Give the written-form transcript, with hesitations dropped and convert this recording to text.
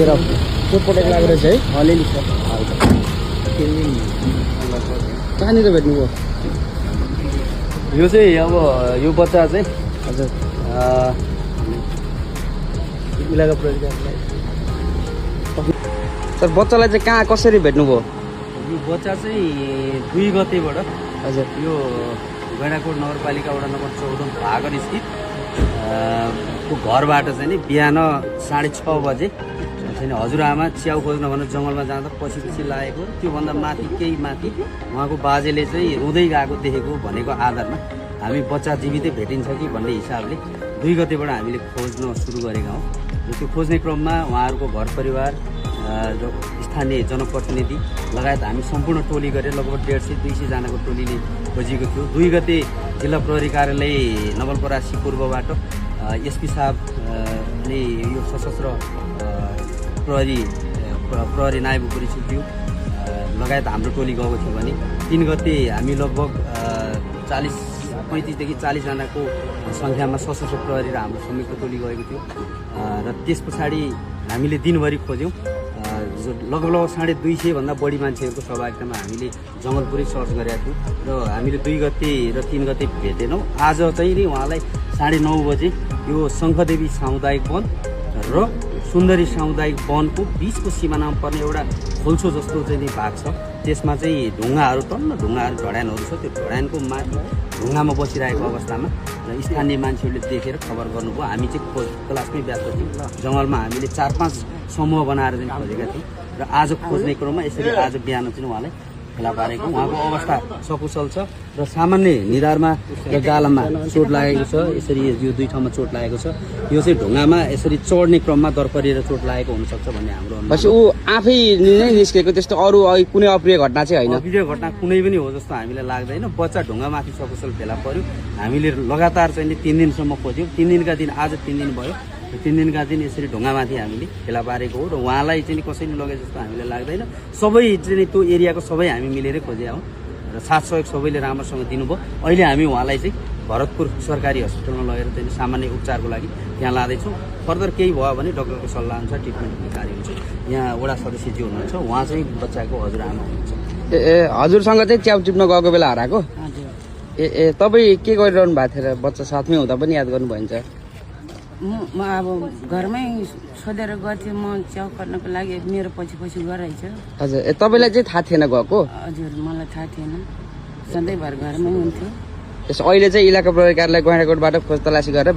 लिएर चोटपटक लागेर चाहिँ अलिअलि छ कहाँनिर भेट्नुभयो? यो चाहिँ अब यो बच्चा चाहिँ हजुर इलाका प्रहरीलाई सर बच्चालाई चाहिँ कहाँ कसरी भेट्नुभयो? यो बच्चा चाहिँ 2 गतेबाट हजुर यो गैँडाकोट नगरपालिका वडा नम्बर 14 भागर स्थित को घरबाट चाहिँ नि बिहान 6:30 बजे चाहिँ हजुरआमा च्याउ खोज्न भनेर जङ्गलमा जाँदा पछि लागेको त्योभन्दा माथि केही माथि उहाँको बाजेले चाहिँ रुँदै गएको देखेको भनेको आधारमा हामी बच्चा जीवितै भेटिन्छ कि भन्ने हिसाबले 2 गतेबाट हामीले खोज्न सुरु गरेका हौँ र त्यो खोज्ने क्रममा उहाँहरूको घर परिवार र स्थानीय जनप्रतिनिधि लगायत हामी सम्पूर्ण टोली गरेर लगभग 150-200 जनाको टोलीले खोजेको थियो। 2 गते जिल्ला प्रहरी कार्यालय नवलपरासी पूर्वबाट एसपी साहब अनि यो सशस्त्र प्रहरी नायब उपरीक्षज्यू लगायत हाम्रो टोली गएको थियो भने 3 गते हामी लगभग 35 देखि 40 जनाको सङ्ख्यामा सशस्त्र प्रहरी र हाम्रो संयुक्त टोली गएको थियो र त्यस पछाडि हामीले दिनभरि खोज्यौँ। लगभग 250 भन्दा बढी मान्छेहरूको सहभागितामा हामीले जङ्गलपुरै सर्च गरेका थियौँ र हामीले 2 गते र 3 गते भेटेनौँ। आज चाहिँ नि उहाँलाई 9:30 बजे यो शङ्खदेवी सामुदायिक वन र सुन्दरी सामुदायिक वनको बिचको सिमानामा पर्ने एउटा खोल्छो जस्तो चाहिँ नि भाग छ। त्यसमा चाहिँ ढुङ्गाहरू टन्न ढुङ्गाहरू ढड्यानहरू छ। त्यो ढड्यानको माथि ढुङ्गामा बसिरहेको अवस्थामा र स्थानीय मान्छेहरूले देखेर खबर गर्नुभयो। हामी चाहिँ खोज तलासमै व्यस्त थियौँ। जङ्गलमा हामीले 4-5 समूह बनाएर चाहिँ खोजेका थियौँ र आज खोज्ने क्रममा यसरी आज बिहान चाहिँ उहाँलाई फेला पारेको। उहाँको अवस्था सकुशल छ र सामान्य निधारमा र गालामा चोट लागेको छ। यसरी यो 2 ठाउँमा चोट लागेको छ। यो चाहिँ ढुङ्गामा यसरी चढ्ने क्रममा दरपरेर चोट लागेको हुनसक्छ भन्ने हाम्रो पछि ऊ आफै नै निस्केको, त्यस्तो अरू कुनै अप्रिय घटना चाहिँ होइन? अप्रिय घटना कुनै पनि हो जस्तो हामीलाई लाग्दैन। बच्चा ढुङ्गामाथि सकुशल फेला पर्यो। हामीले लगातार चाहिँ 3 दिनसम्म खोज्यौँ। 3 दिनका दिन आज 3 दिन भयो। 3 दिनका दिन यसरी ढुङ्गामाथि हामीले फेला पारेको हो र उहाँलाई चाहिँ कसैले लगे जस्तो हामीलाई लाग्दैन। सबै चाहिँ त्यो एरियाको सबै हामी मिलेरै खोजेका हौँ र साथ सहयोग सबैले राम्रोसँग दिनुभयो। अहिले हामी उहाँलाई चाहिँ भरतपुर सरकारी हस्पिटलमा लगेर चाहिँ सामान्य उपचारको लागि त्यहाँ लाँदैछौँ। फर्दर केही भयो भने डक्टरको सल्लाह अनुसार ट्रिटमेन्ट हुने कार्य हुन्छ। यहाँ वडा सदस्यजी हुनुहुन्छ, उहाँ चाहिँ बच्चाको हजुरआमा हुनुहुन्छ। हजुरसँग चाहिँ च्याउ टिप्न गएको बेला हराएको? तपाईँ के गरिरहनु भएको थियो र बच्चा साथमै हुँदा पनि याद गर्नुभयो हुन्छ? म अब घरमै सोधेर गर्थेँ। म च्याउ काट्नको लागि मेरो पछि गइरहेछ। हजुर तपाईँलाई चाहिँ थाहा थिएन गएको? हजुर मलाई थाहा थिएन, सधैँभर घरमै हुन्थ्यो। अहिले चाहिँ इलाका प्रहरी कार्यालय गैँडाकोटबाट खोज तलासी गरेर